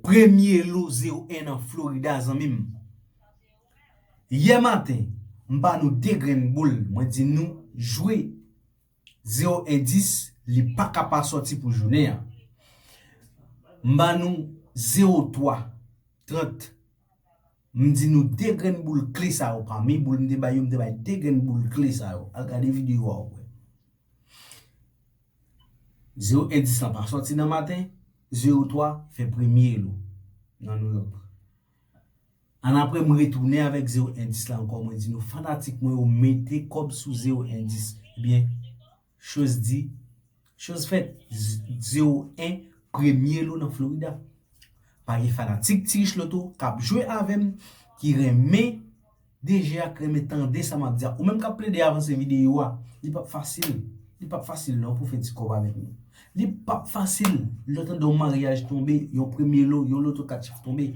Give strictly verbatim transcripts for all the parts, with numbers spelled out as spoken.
Premye lo zewo en nan Florida, zanmi m. Yè maten, m ba nou de grenn boul, mwen di nou jwe zewo en dis, li pa ka pa sòti pou jounen an. M ba nou zewo twa trant. M di nou de grenn boul kle sa yo, pami boul m te bay yo, m te bay de grenn boul kle sa yo. Al gade videyo a ou wè. Zewo en dis lan pa sòti nan maten, zewo twa fè premye lo nan New York. Annapre, m retounen avèk zewo en dis la ankò, mwen di nou fanatik mwen yo mete kòb sou zewo en dis. Ebyen, choz di, choz fèt. Zewo en, premye lo nan Florida. Pa gen fanatik Ti Rich Loto k ap jwe avè m, ki renmen deje a, k renmen tande sa m ap di a. Ou menm k ap plede avanse videyo a, li p ap fasil. Li p ap fasil non pou fè ti kòb avèk nou. Li p ap fasil lè w tande yon maryaj tonbe, yon premye lo, yon loto kat chif tonbe.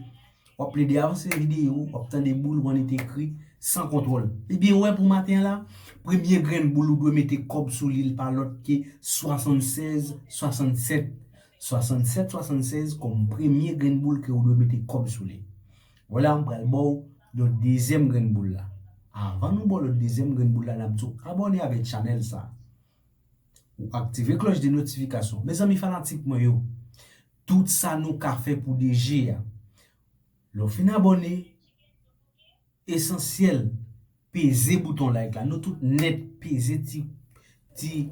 W ap plede avanse videyo, w ap tande boul ou annik ekri san kontwòl. Ebyen, ou wè pou maten an la, premye grenn boul ou dwe mete kòb sou li, li pa lòt ke swasannsèz swasannsèt. Swasannsèt swasannsèz kòm premye grenn boul ke ou dwe mete kòb sou li. Vwala, m pral ba w yon dezyèm grenn boul la. Avan nou ba w lòt dezyèm grenn boul la, n ap di w abòne avèk chanèl sa. Ou aktive klòch de notifikasyon. Mezanmi fanatik mwen yo, tout sa nou ka fè pou deje a. Lè w fin abòne, esansyèl, peze bouton like la. Nou tout nèt peze ti, ti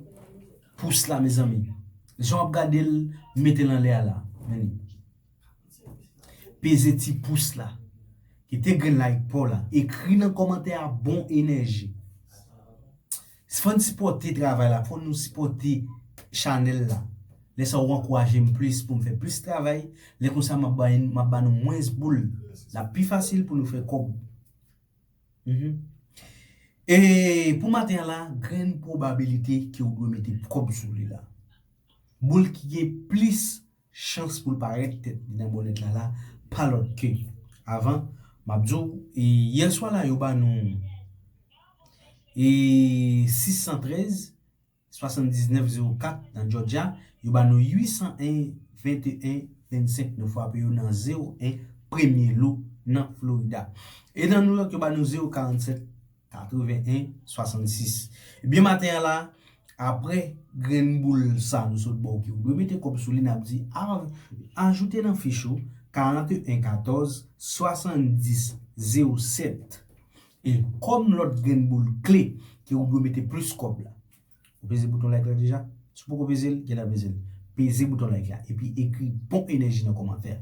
pous la, mezanmi. Jan w ap gade l, mete l anlè a la. Men li. Peze ti pous la. Kite grenn like pa w la. Ekri nan kòmantè a bon enèji. Fò n sipòte travay la, fò nou sipòte chanèl la. Lè sa w ankouraje m plis pou m fè plis travay. Lè konsa m ap ba, m ap ba nou mwens boul. L ap pi fasil pou nou fè kòb. Mhm. E pou maten an la, grenn pwobabilite ke w dwe mete kòb sou li la. Boul ki gen plis chans pou l parèt tèt li nan bònèt la la, pa lòt ke. Avan, m ap di w, e, yè swa la, yo ba nou, e, sis san trèz, swasanndiznèf zewo kat nan Georgia, yo ba nou uit san en, venteyen, vennsenk, nou frape yo nan zewo en, premye lo nan Florida. E nan New York, yo ba nou zewo karannsèt, katreven en, swasannsis. Ebyen, maten an la, apre grenn boul sa nou sot ba w ki ou dwe mete kòb sou li, n ap di, a, ajoute nan fich ou, karanteyen katòz, swasanndis zewo sèt. E kòm lòt grenn boul kle ke ou dwe mete plis kòb la. Ou peze bouton like la deja? Si w poko peze l, gentan peze l. Peze bouton like la. Epi ekri bon enèji nan kòmantè.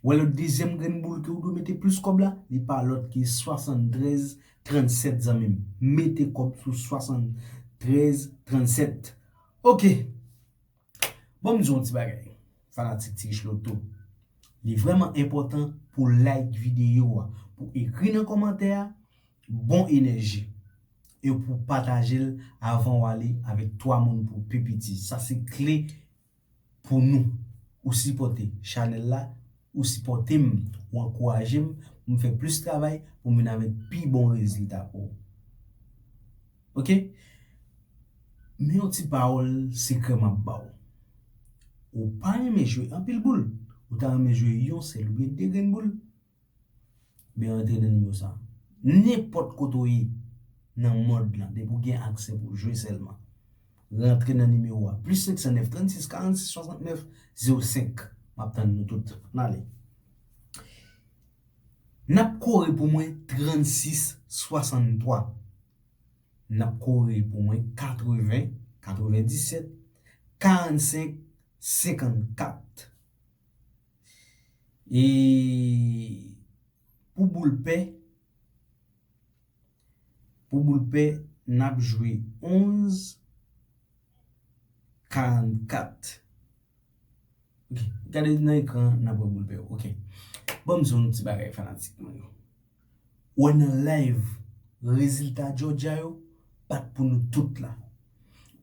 Ou wè lòt dezyèm grenn boul ke ou dwe mete plis kòb la, li pa lòt ke swasanntrèz trannsèt, zanmi m. Mete kòb sou swasanntrèz trannsèt. Oke. Bon, m di yon ti bagay, fanatik Ti Rich Loto. Li vrèman enpòtan pou like videyo a, pou ekri nan kòmantè a, bon enèji. E pou pataje l avan w ale avèk twa moun pou pi piti. Sa se kle pou nou. Ou sipòte chanèl la, ou sipòte m, ou ankouraje m pou m fè plis travay, pou m vin avèk pi bon rezilta pou ou. Oke? Men yon ti pawòl sekrè m ap ba w. Ou pa renmen jwe anpil boul. Ou ta renmen jwe yon sèl oubyen de grenn boul. Men rantre nan nimewo sa. Nenpòt kote w ye nan mond lan, depi w gen aksè pou w jwe sèlman. Rantre nan nimewo a. Plis senk san nèf, trannsis, karannsis, swasantnèf, zewo senk. M ap tann nou tout. Ann ale. N ap kore pou mwen trannsis swasanntwa. N ap kore pou mwen katreven, katrevenndisèt, karannsenk, senkannkat. E pou boul pè, pou boul pè, n ap jwe onz, karannkat. Ok, gade nan ekran, n ap wè boul pè yo. Ok. Ban m di w yon ti bagay, fanatik mwen yo. Ou wè nan live, rezilta Georgia yo pa t pou nou tout la.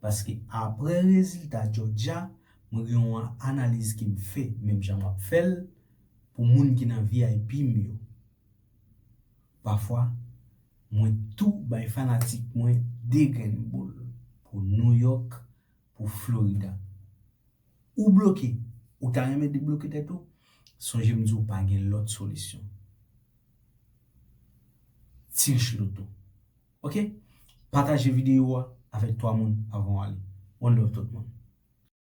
Paske apre rezilta Georgia, mwen gen yon analiz ke m fè, menm jan m ap fè l pou moun ki nan V I P m yo. Pafwa, mwen tou bay fanatik mwen de grenn boul pou New York, pou Florida. Ou bloke, ou ta renmen debloke tèt ou? Sonje m di w pa gen lòt solisyon. Tire chloto. Ok? Pataje videyo a avèk twa moun avan w ale. One love tout moun.